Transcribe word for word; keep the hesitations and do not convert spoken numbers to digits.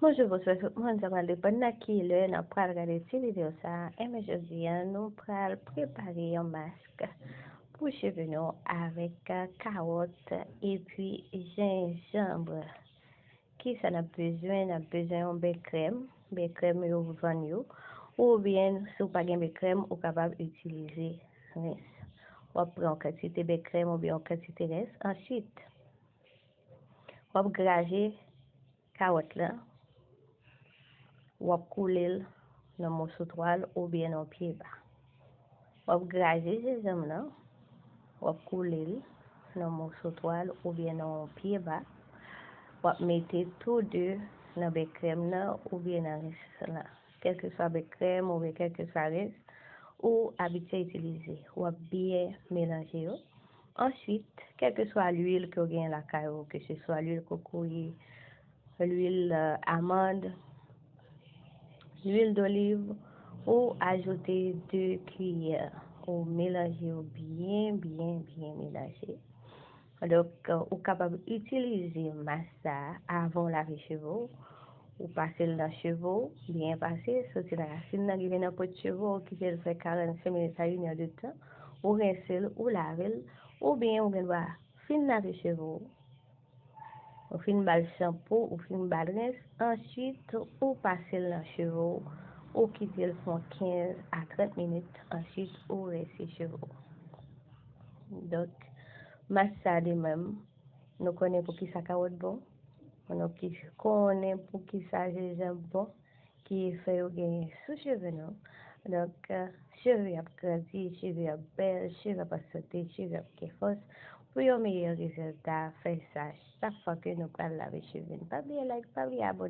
Bonjou, bonswa tout moun, sa pral depann nan ki lè n ap pral gade ti videyo sa a. Enben jodi a, nou pral prepare yon mask pou cheve nou avèk kawòt epi jenjanm. Kisa n ap bezwen? N ap bezwen yon bè krèm, bè krèm yo vann yo, oubyen si w pa gen bè krèm, ou kapab itilize rens. W ap pran yon kantite bè krèm oubyen yon kantite rens. Answit, w ap graje kawòt lan, w ap koule l nan moso twal oubyen nan pye ba. W ap graje jenjanm nan, w ap koule l nan moso twal oubyen nan pye ba. W ap mete tou de nan bè krèm nan oubyen nan rens lan. Kèlkeswa bè krèm oubyen kèlkeswa rens, ou abitye itilize. W ap byen melanje yo. Answit, kèlkeswa lwil ke w gen lakay ou, ke se swa lwil kokoye, lwil amann, lwil doliv, ou ajoute de kiyè, ou melanje yo byen, byen, byen melanje. Donk, ou kapab itilize mask sa a avan w lave cheve w. Ou pase l nan cheve w, byen pase, soti nan rasin nan rive nan pwent cheve w, ou kite l fè karannsenk minit a inèdtan, ou rense l, ou lave l, oubyen ou gen dwa fin lave cheve w, ou fin ba l chanpo, ou fin ba l rens, answit ou pase l nan cheve w, ou kite l fè yon kenz a trant minit, answit ou rense cheve w. Donk, mask sa de menm, nou konnen pou kisa kawòt bon, nou ki konnen pou kisa jenjanm bon, ki efè yo genyen sou cheve nou. Donk, cheve ap grandi, cheve ap bèl, cheve ap an sante, cheve ap gen fòs. Pou yon meyè rezilta, fè sa chak fwa ke nou pral lave cheve n. Pa bliye like, pa bliye abòne.